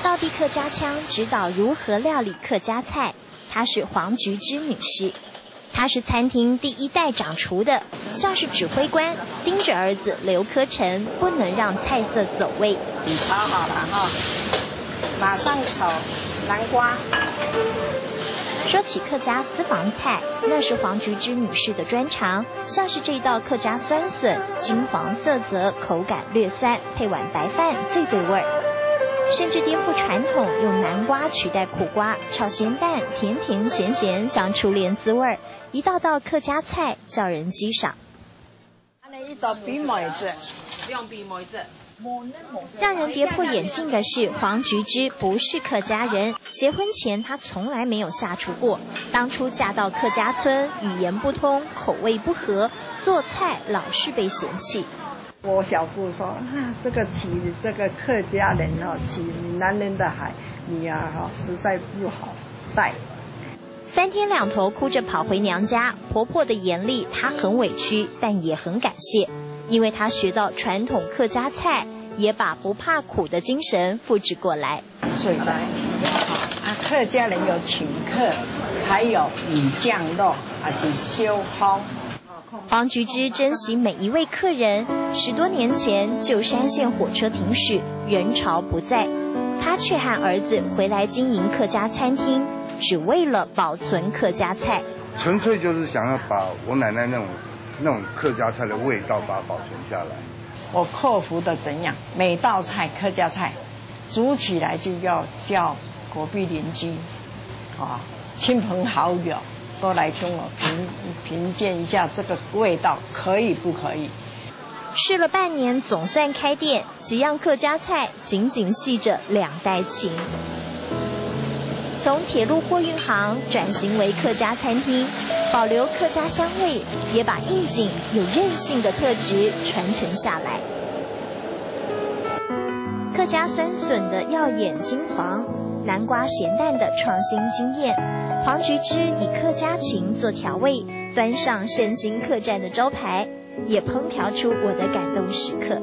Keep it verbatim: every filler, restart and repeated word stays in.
道地客家腔，指导如何料理客家菜。她是黄菊枝女士，她是餐厅第一代掌厨的，像是指挥官，盯着儿子刘科成，不能让菜色走味。你炒好了哈，马上炒南瓜。说起客家私房菜，那是黄菊枝女士的专长，像是这道客家酸笋，金黄色泽，口感略酸，配碗白饭最对味儿。甚至颠覆传统，用南瓜取代苦瓜，炒咸蛋，甜甜咸咸，像初恋滋味儿。一道道客家菜叫人激赏。恁呢一道比妹子，兩比妹子。让人跌破眼镜的是，黄菊枝不是客家人。结婚前，她从来没有下厨过。当初嫁到客家村，语言不通，口味不合，做菜老是被嫌弃。我小姑说啊，这个娶这个客家人哦，娶男人的孩女儿哈，实在不好带。三天两头哭着跑回娘家，婆婆的严厉她很委屈，但也很感谢，因为她学到传统客家菜，也把不怕苦的精神复制过来。所以呢，啊，客家人有请客，才有米酱肉，还是烧风。黄菊枝珍惜每一位客人。十多年前，旧山线火车停驶，人潮不再，她却和儿子回来经营客家餐厅，只为了保存客家菜。纯粹就是想要把我奶奶那种，那种客家菜的味道把它保存下来。我克服的怎样？每道菜，客家菜，煮起来就要叫隔壁邻居，啊，亲朋好友都来跟我评，评鉴一下这个味道可以不可以。试了半年，总算开店，几样客家菜紧紧系着两代情。从铁路货运行转型为客家餐厅，保留客家香味，也把应景有韧性的特质传承下来。客家酸笋的耀眼金黄，南瓜咸蛋的创新经验，黄菊枝以客家情做调味，端上圣心客栈的招牌，也烹调出我的感动时刻。